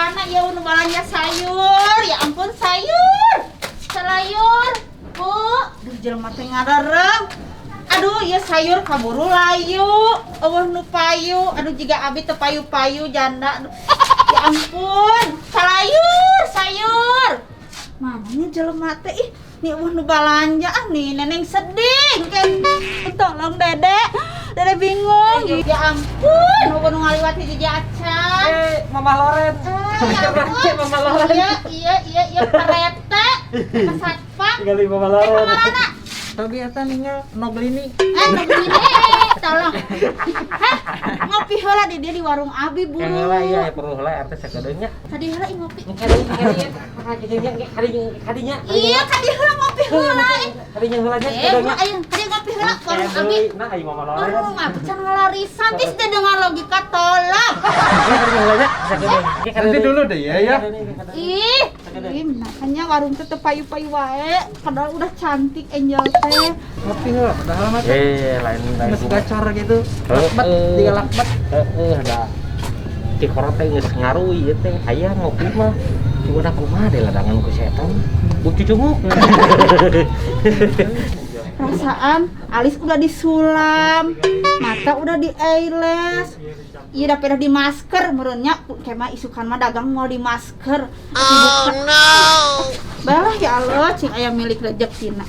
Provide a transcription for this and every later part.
Mana ya nu balanja sayur? Ya ampun sayur. Sayur. Bu, duh jelema teh ngarerem. Aduh, ieu sayur kaburu layu. Eueuh nu payu. Aduh jiga abi teu payu-payu janda. Aduh. Ya ampun, sayur, sayur. Mana nya jelema teh ih, nih eueuh nu balanja ah nih neneng sedih. Tolong Dede. Dede bingung. Ya ampun, eueuh nu ngaliwat hiji acan. Eh, Mama Loren. Ya ampun. Mama Loren. Iya, parete. Satpam. Tinggal Mama Loren. Kamarana? Tapi eta ninggal noglini. Eh, begini, tolong. Hah, ngopi heula di dia di warung Abi buru. Heula iya perlu heula RT sakedeung nya. Kadi heula ih ngopi. Kadinya kadinya kadinya. Iya, kadi heula ngopi heula. Kadinya heula nya Eh, sakedeung nya. ayo kadi ngopi heula warung Abi. Nah, ayo Mama Loren. Warung Abi can ngalarisan tis teh dengan logika tolong. Kadinya heula nya sakedeung. Nanti dulu deh ya ya. Ih, ih, makanya warung teh teu payu-payu wae, padahal udah cantik Angel teh. Ngopi heula padahal mah Eh, lain lain. geus gacor gitu. Lakbat, tiga lakbat. Heeh, da. Cikoro teh geus ngaruh ieu teh. Aya ngopi mah. Cuma da kumaha deh ladangan ku setan. Cucunguk. Perasaan alis udah disulam, mata udah di eyelash. Iya udah pada di masker merenya kema isukan mah dagang mau di masker. Oh no. Balah ya Allah, cing aya milik rezekina.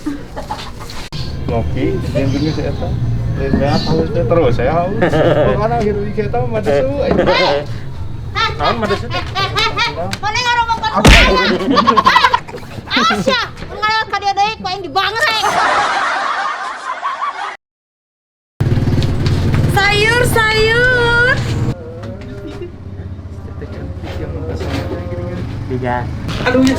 Ngopi, yang bener si eta. Lain banget haus teh terus saya haus. Pokoknya gitu si eta mah madesu. Naon madesu teh? Mana ngaromongkeun Asya, ngalewat ka dieu deui ku aing dibangreng. Sayur, sayur. Tiga. Aduh ya.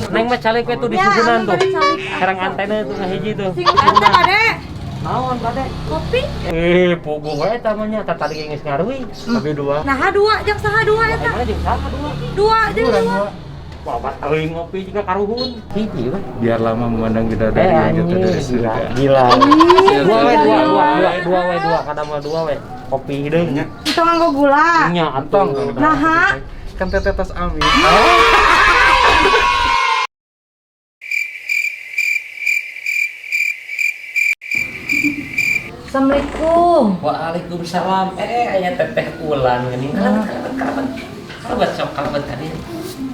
Neng mah calik we tuh di susunan tuh. Herang antena tuh ngahiji tuh. Sing ente bade. Naon bade? Kopi. Eh, puguh we eta mah nya tadi geus ngaruhi. Tapi dua. Nah, dua jeung saha dua eta? Mana jeung saha dua? Dua jeung dua. Wah, teuing ngopi juga karuhun. Hiji we. Biar lama memandang bidadari yang jatuh dari surga. Gila. Dua we dua dua dua dua we dua kada mah dua we. Kopi hideung. Itu nganggo gula. Nya atuh. Nah, Kan teteh tos amit. Assalamualaikum. Waalaikumsalam. Eh, aya teteh ulan geuning. Kalebet kalebet. Kalebet sok kalebet tadi.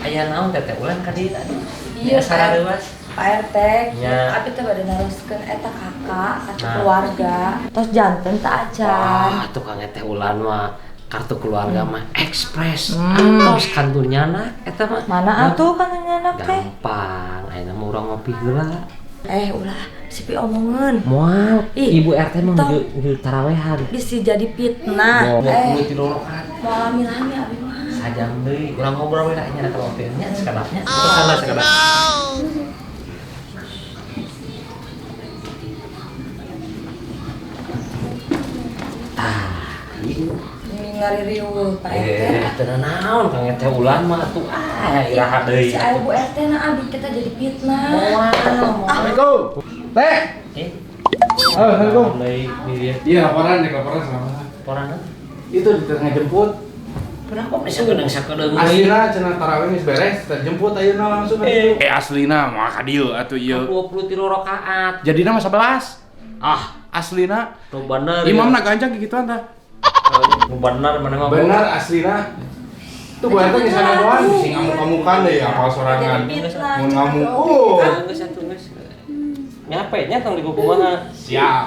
Aya naon teteh ulan ka dieu tadi? Iya, sarareuwas. Pak RT, Ya. abi teh bade naroskeun eta kakak, kartu Nah. keluarga. Tos janten teh acan. Wah, tukang teteh ulan mah kartu keluarga mah ekspres. Atos kantun nyana eta mah. Mana atuh kan nyanak teh? Gampang, ayeuna mah urang ngopi heula. Eh, ulah sipi omongeun. Moal, Ih, ibu RT mah tong. nuju tarawehan. Bisi jadi fitnah. Mau Eh, tilu rakaat. mau lami-lami abi mah. Sajam deui, urang ngobrol we lah nya kalau ngopi nya sakedapnya. Terus sakedap. Tah, ieu. Ini ngaririuh Pak RT. Eh, teu naon Kang RT ulan mah atuh ah iraha deui. Si ibu RT na abi kita jadi fitnah. Moal. Assalamualaikum. Teh. Eh, Oh, Assalamualaikum. deui di dieu. Iya, laporan deh, laporan sama. Laporan. Itu di tengah jemput. Kenapa bisa sakedeung sakedeung deui? Aslina cenah tarawih geus beres, terjemput ayeuna langsung. Eh. Eh aslina mah ka dieu atuh ieu. 23 rakaat. Jadina mah 11. Ah, Aslina nu bener. imamna ganjang gituan tah. Nu bener mana mah. Bener aslina. Tuh Bu RT geus doang sing ngamuk-ngamukan deh apal sorangan. Jadi fitnah. Mun ngamuk. Oh. Geus atuh geus. Nyape nya tong dikukumaha. Siap.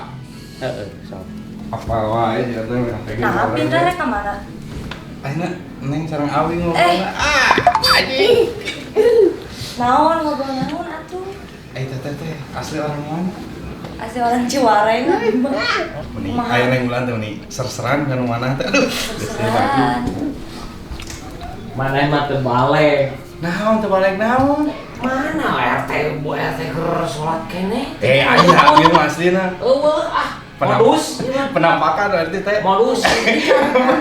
Heeh, sok. Apal wae si RT mah sampai Nah, pindah rek ka mana? Ayeuna neng sareng awi ngobrol. Eh. Ah, anjing. Naon ngobrol naon atuh? Eh teteh teh asli orang mana? Asli orang Ciwareng. Meni aya neng ulan teh meni ser-seran kan mana teh. Aduh. Serseran. Mana mah teu balik. Naon teu balik naon? Mana RT Bu RT keur salat keneh? Eh aya ieu mah aslina. Eueuh ah. Modus ieu mah. Penampakan berarti teh. Modus.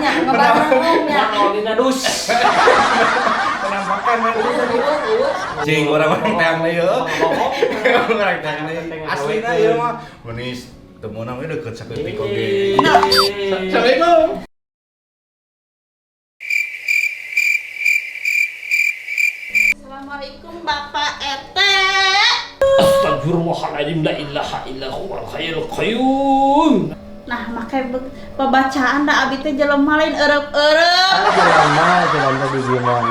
Nya ngebareng nya. Modina dus. Penampakan berarti teh. Cing urang-urang teang deui heuh. Urang teang deui. Aslina ieu mah meni Teu meunang we deukeut saketik oge. Assalamualaikum. Assalamualaikum Bapak RT. Astagfirullahaladzim, la ilaha illa huwal hayyul qayyum. Nah, make pembacaan da abi teh jelema lain eureup-eureup. Jelema, jelema di gimana?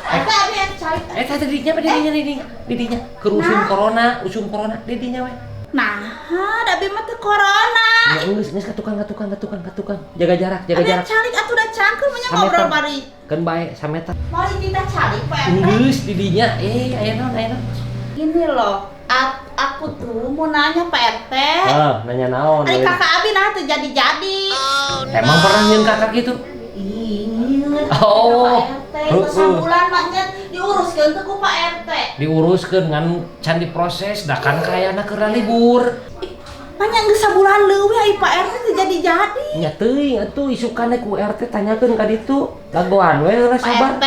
Eta abi yang cari. Eta didinya apa didinya didinya? Didinya keur usum corona, usum corona didinya we. Nah, da abi mah teu corona. Ya geus geus ka tukang ka tukang ka tukang ka tukang. Jaga jarak, jaga Abi jarak. calik atuh da cangkeul mah nya ngobrol bari. Keun bae sameter. Mari kita calik Pak RT. Geus didinya, aya naon aya naon. Ini loh, aku tuh mau nanya Pak RT. Ah, nanya naon? Ari kakak abi nah teu jadi-jadi. Emang pernah nyeun kakak gitu? Iya. Oh. Pak RT, itu sabulan mah nya diuruskeun teh ku Pak RT. Diuruskeun ngan can diproses, da kan kayana keur libur. Manya geus sabulan leuwih ai Pak RT teu jadi-jadi. Nya teuing atuh isukan ku RT tanyakeun ka ditu. Dagoan we heula Pak sabar. RT,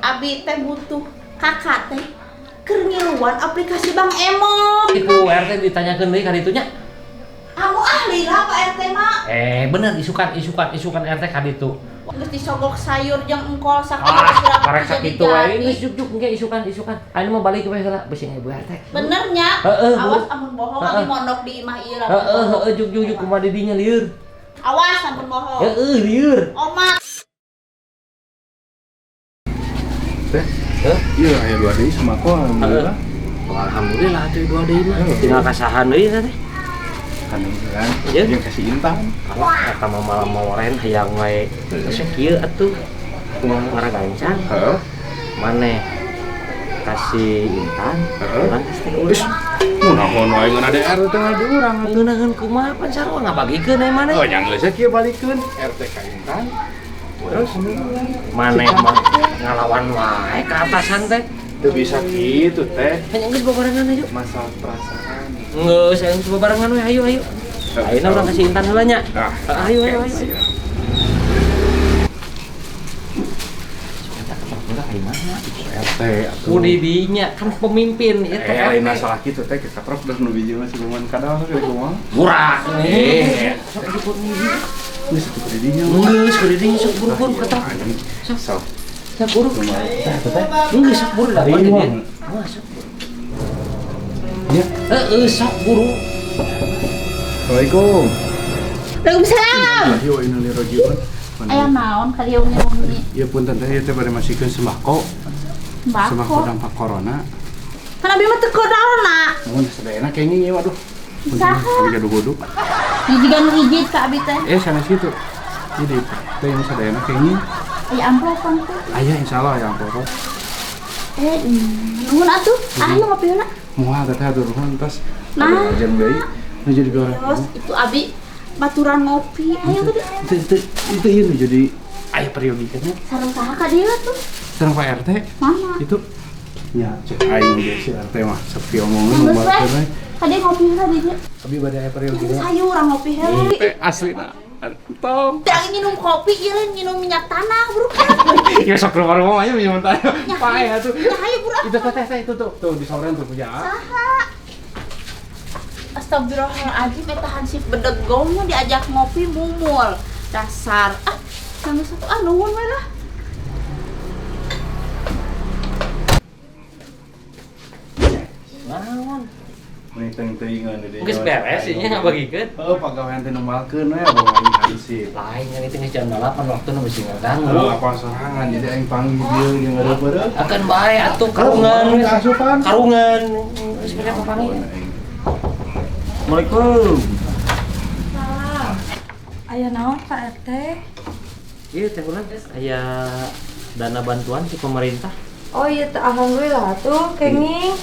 abi teh butuh kakak teh keur ngiluan aplikasi Bank Emok. Ku RT ditanyakeun deui ka ditu nya. Kamu ahli lah Pak RT mah. Bener isukan isukan isukan RT ka ditu. Geus disogok sayur jeung engkol sakitu Ah, karek sakitu we geus juk-juk engke isukan isukan. Ayeuna mah balik we heula bisi ibu RT. Bener nya. Heeh, awas amun bohong Heeh. abi mondok di imah ieu lah. Heeh, heeh juk juk juk kumaha didinya lieur. Awas amun bohong. Heeh, lieur. Omat. Teh, Heh? iya aya dua deui sembako alhamdulillah. Alhamdulillah atuh dua deui mah. Tinggal kasahan deui teh. Kan kan Iya. jeung kasih Intan. Alah, eta mah malam maworen hayang wae. Geus kieu atuh. Kumaha ngaragancang? Heeh. Maneh kasih Intan, Heeh. urang kasih teh ulah. Ih, munaon wae ngeun ada RT di urang atuh. Ngeunaheun kumaha pan sarua ngabagikeun aya maneh. Oh, nya geus kieu balikeun RT ka Intan. Terus Maneh mah ngalawan wae ka atasan teh. teu bisa kitu teh. Hanya geus babarengan ayo. Masalah perasaan. Geus aya geus babarengan we ayo ayo. Ayeuna urang kasih Intan heula nya. Nah, Ayo ayo ayo. Eta keterpula ka imah. RT atuh. Ku didinya kan pemimpin ieu teh. Lain masalah kitu teh kekatrok geus nu biji mah siluman kadal sok kumaha. Burak Eh. nih. Sok buru Geus atuh ku didinya. Geus ku didinya sok buru-buru ketok. Sok. Sok buru. Kumaha teh teh. Geus sok buru da Ari dieu. mah. Wah, sok. Ya. Heeh, sok buru. Assalamualaikum. Waalaikumsalam. Innalillahi wa inna ilaihi raji'un. Aya naon ka dieu wengi-wengi? Ya punten teh ieu teh bade masikeun sembako. Sembako Sembako. dampak corona. Kan abi mah teu corona. Mun sadayana kenging ieu waduh. Saha? Kami gaduh-gaduh. Jiga nu ijit ka abi teh. Sanes kitu. Jadi teh yang sadayana kenging. Aya amplopan teh. Aya insyaallah aya amplop. Nuhun atuh. Ayo ngopi heula. Moal teh atur nuhun tos. Nah. Jam deui. Nu jadi goreng. Terus itu abi baturan ngopi. Ayo tuh. Itu ieu nu jadi aya periodikana. Sareng saha ka dieu tuh? Sareng Pak RT. Mana? Itu ya cek aing ge si RT mah sepi omongan Geus we. ngomongkeun we. Ka dieu ngopi heula di dieu. Abi bade aya periodikana. Geus hayu urang ngopi heula. Teh aslina. Tong. Teh nginum kopi ieu lain nginum minyak tanah, bro. Ya sok rumah-rumah aja minum tanah. Pae atuh. Ya hayu bro. Itu teh teh itu tuh tuh di sorean tuh punya. Saha? Astagfirullahaladzim, eta hansip bedegongnya diajak ngopi mumul. Dasar. Ah, sama satu ah nuhun we lah. Naon? Meni teuing-teuingan di Geus beres ieu nya ngabagikeun. Heuh, pagawean teh numalkeun we bawa aing hansip. Lain yang itu geus jam 8 waktuna bisi ngaganggu. Heuh, apa sorangan jadi aing panggil dieu jeung ngareupeureup. Akan bae atuh karungan. Asupan. Karungan. Geus beres papanggih. Assalamualaikum. Aya naon Pak RT? Iya teh ulan aya dana bantuan si pemerintah. Oh iya teh alhamdulillah tuh kenging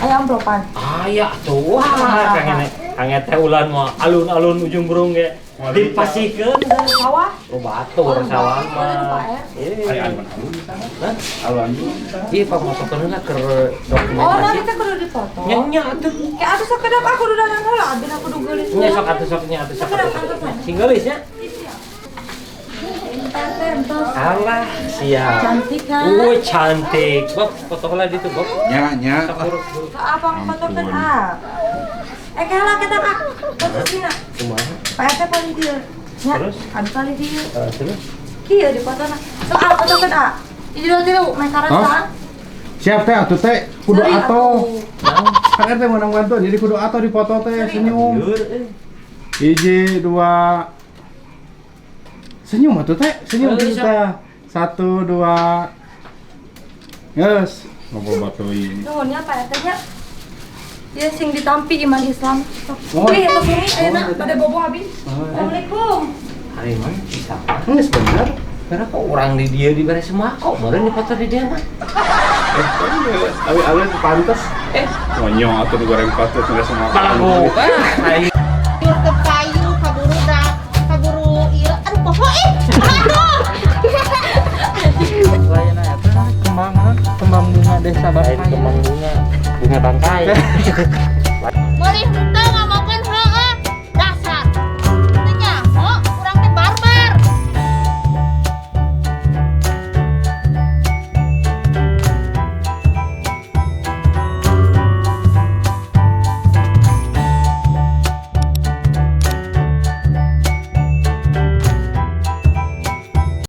aya amplopan. Aya tuh wah kang kang teh ulan mah alun-alun ujung burung ge dipasihkeun Sawah? Oh batur sawah mah. Aya alun alun di sana. Hah? Alun di sana. Iya pak motokeun heula keur Oh, nanti dokumentasi. teh kudu dipotong. Nya nya atuh. Ya atuh sakedap aku udah dandan heula, abis aku kudu geulis. Nya sok atuh sok nya atuh sok. Sing geulis nya. Alah, siap. Cantik kan? Cantik. Bob, foto heula ditu, Bob. Nya nya. Sok buru. Apa fotokeun ah? Eh, kela kita kak. Posisina. Kumaha? Pak RT paling dieu. Nya, Terus? abi paling dieu. Eh, terus? Kieu dipotona. Sok ah, fotokeun ah. Hiji dua tilu, meh karasa. Hah? Siap teh atuh teh kudu Seri atoh. atuh. Kan RT menang bantuan jadi kudu atoh dipoto teh senyum. Lieur, eh. Hiji, dua. Senyum atuh teh, senyum Oh, gitu bisa. teh. Satu, dua. Yes, ngobrol batu ini. Nuhun nya Pak RT nya. Ya sing ditampi iman Islam. Oh. Wih, eta bumi ayeuna Oh, pada bobo abi. Oh. Assalamualaikum. Hari mana bisa? Geus bener. Karena kok orang di dia diberi sembako, meureun dipoto di dia mah. Eh, abi alus pantes. Eh, Monyong atuh digoreng patut nggak sama. malah ah, Sayur teu payu kaburu da kaburu ieu aduh poho ih. Aduh. Lain eta kembang kembang bunga desa Lain Bangkai. kembang bunga, bunga bangkai. Meuli henteu.